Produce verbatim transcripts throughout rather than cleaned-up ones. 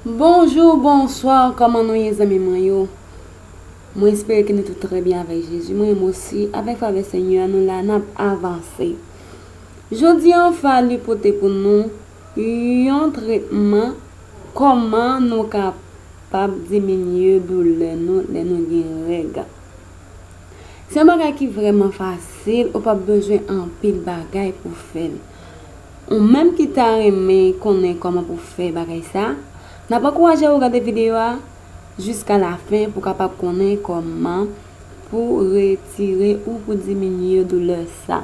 Bonjou, bonswa, kòman nou ye, zanmi mwen yo? Mwen espere ke nou tout trè byen avèk Jezi. Mwen menm osi, avèk favè Senyè a, nou la, n ap avanse. Jodi a, Fally pote pou nou yon tretman, kòman nou kapab diminye doulè nou lè nou gen règ. Se yon bagay ki vrèman fasil, ou p ap bezwen anpil bagay pou fè l. Ou menm ki ta renmen konnen kòman pou fè bagay sa, n ap ankouraje w gade videyo a jiska lafen pou w kapab konnen kòman pou retire ou pou diminye doulè sa.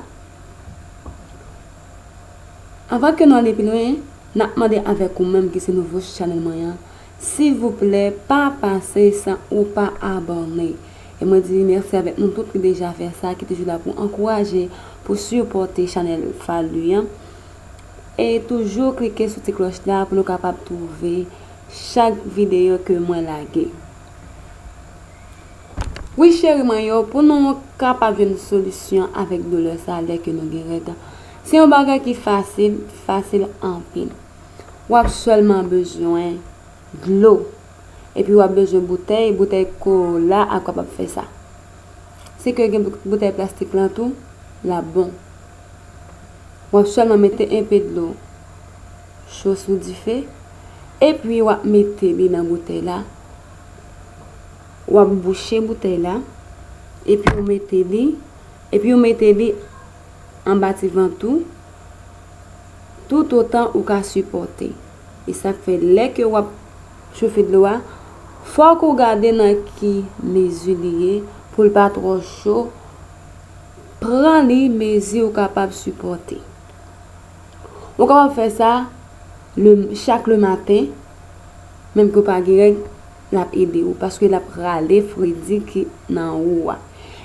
Anvan ke nou ale pi lwen, n ap mande avèk ou menm ki se nouvo sou chanèl mwen an, silvouplè, pa pase san ou pa abòne. E mwen di mèsi avèk nou tout ki deja fè sa, ki toujou la pou ankouraje, pou sipòte chanèl Fally an. E toujou klike sou ti klòch la pou nou kapab twouve chak videyo ke mwen lage. Wi, cheri mwen yo, pou nou kapab jwenn solisyon avèk doulè sa lè ke nou gen règ, se yon bagay ki fasil, fasil anpil. W ap sèlman bezwen dlo. Epi w ap bezwen boutèy, boutèy kola ap kapab fè sa. Si ke gen bout-, boutèy plastik lan tou, l ap bon. W ap sèlman mete enpe dlo cho sou dife, epi w ap mete li nan boutèy la. W ap bouche boutèy la, epi w mete li, epi w mete li anba ti vant ou, toutotan ou ka sipòte. E sa k fè lè ke w ap chofe dlo a, fòk ou gade nan ki mezi li ye pou l pa twò cho. Pran li mezi ou kapab sipòte. Ou kapab fè sa le, chak lematen, menm ke w pa gen règ, l ap ede w, paske l ap rale fredi ki nan ou a.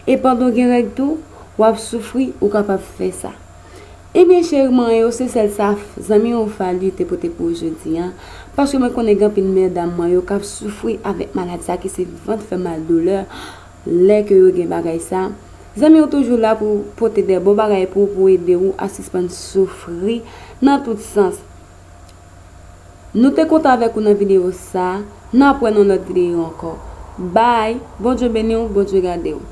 E pandan w gen règ tou, w ap soufri, ou kapab fè sa. Ebyen, cheri mwen yo, se sèl sa zanmi w Fally te pote pou ou jodi a, paske mwen konnen gen anpil medam mwen yo k ap soufri avèk maladi sa ki se vant fè mal, doulè, lè ke yo gen bagay sa. Zanmi w toujou la pou pote de bon bagay pou ou, pou ede w a sispann soufri nan tout sans. Nou te kontan avèk ou nan videyo sa. N ap wè nan lòt videyo ankò. Bye. Bondye beni w, Bondye gade w.